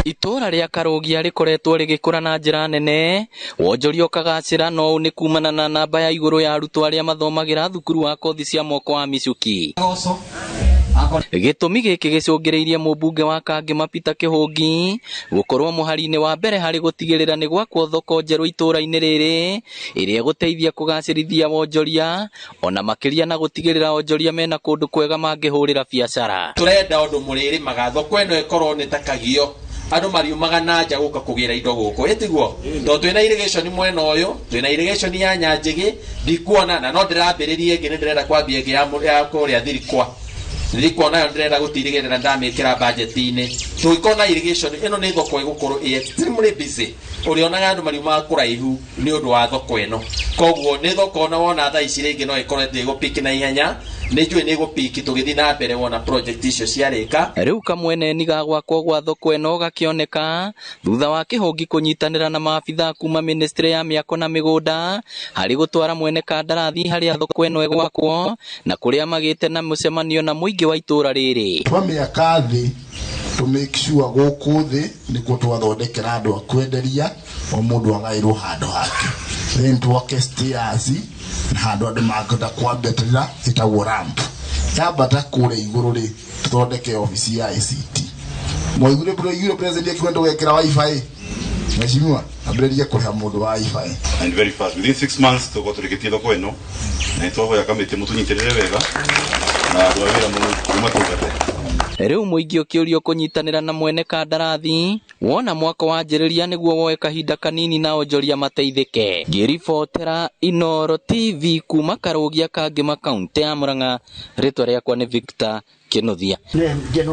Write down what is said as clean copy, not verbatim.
Itũũra rĩa Karũgia rĩkoretwo rĩgĩkũra na njĩra nene, wonjoria ũkagacĩra, no ũũ nĩ kumana na namba ya igũrũ ya arutwo arĩa mathomagĩra thukuru wa kothi cia moko wa Michuki. Gĩtũmi gĩkĩ gĩcũngĩrĩirie mũmbunge wa Kangema Peter Kĩhũngi gũkorwo mũhari-inĩ wa mbere harĩ gũtigĩrĩra nĩ gwakwo thoko njerũ itũũra-inĩ rĩrĩ, ĩrĩa ĩgũteithia kũgacĩrithia wonjoria ona makĩria na gũtigĩrĩra onjoria mena kũndũ kwega mangĩhũrĩra biacara. Turenda ũndũ mũrĩrĩmaga thoko ĩno ĩkorwo nĩ ta kagio, andũ mariumaga na nja gũka kũgĩra indo gũkũ, ĩtiguo? Tondũ twĩna irrigation mwena ũyũ, twĩna irrigation ya Nyanjĩgĩ, ndikuona na no ndĩrambĩrĩria ĩngĩ, nĩ ndĩrenda kwambia ĩngĩ ya kũrĩa Thirikwa. Thirikwa nayo ndĩrenda gũtirĩgĩrĩra ndamĩkĩra budget-inĩ. Tũngĩkorwo na irrigation ĩno, nĩ thoko ĩgũkorwo ĩ extremely busy, ũrĩonaga andũ mariumaga kũraihu nĩ ũndũ wa thoko ĩno. Koguo nĩ thoko ona wona thaa ici rĩngĩ no ĩkorwo ĩgũpiki na ihenya, nĩ njũĩ nĩ ĩgũpiki tũgĩthiĩ na mbere wona project icio ciarĩka. Rĩu kamweneni ga gwakwo gwa thoko ĩno gakĩoneka thutha wa Kĩhũngi kũnyitanĩra na maabithaa kuma ministry ya mĩako na mĩgũnda harĩ gũtwara mwene kandarathi harĩa thoko ĩno ĩgwakwo, na kũrĩa magĩte na mũcemanio na mũingĩ wa itũũra rĩrĩ. Twamĩaka thĩ to make sure gũkũ thĩ nĩkuo twathondekera andũ a kwenderia, o mũndũ agaĩrwo handũ hake, then twake stairs na handũ andũ mangĩhota kwambatĩra, ĩtagwo ramp, yambata kũrĩa igũrũ rĩ, tũthondeke obici ya ICT. Mwaiguire, mwaiguire president akiuga ndũgekĩra WiFi. Mheshimiwa, ambĩrĩria kũrĩha mũndũ wa WiFi. And very fast, within 6 months, tũkorwo tũrĩkĩtie thoko ĩno, na nĩ twahoya kamĩtĩ mũtũnyitĩrĩre wega na andũ a wĩra mũmatungate. Rĩu mũingĩ ũkĩũrio kũnyitanĩra na mwene kandarathi wona mwako wanjĩrĩria nĩguo woe kahinda kanini na onjoria mateithĩke. Ngĩribotera Inooro TV kuma Karũgia, Kangema, kaunti ya Murang'a, rĩtwa rĩakwa nĩ Victor Kĩnuthia.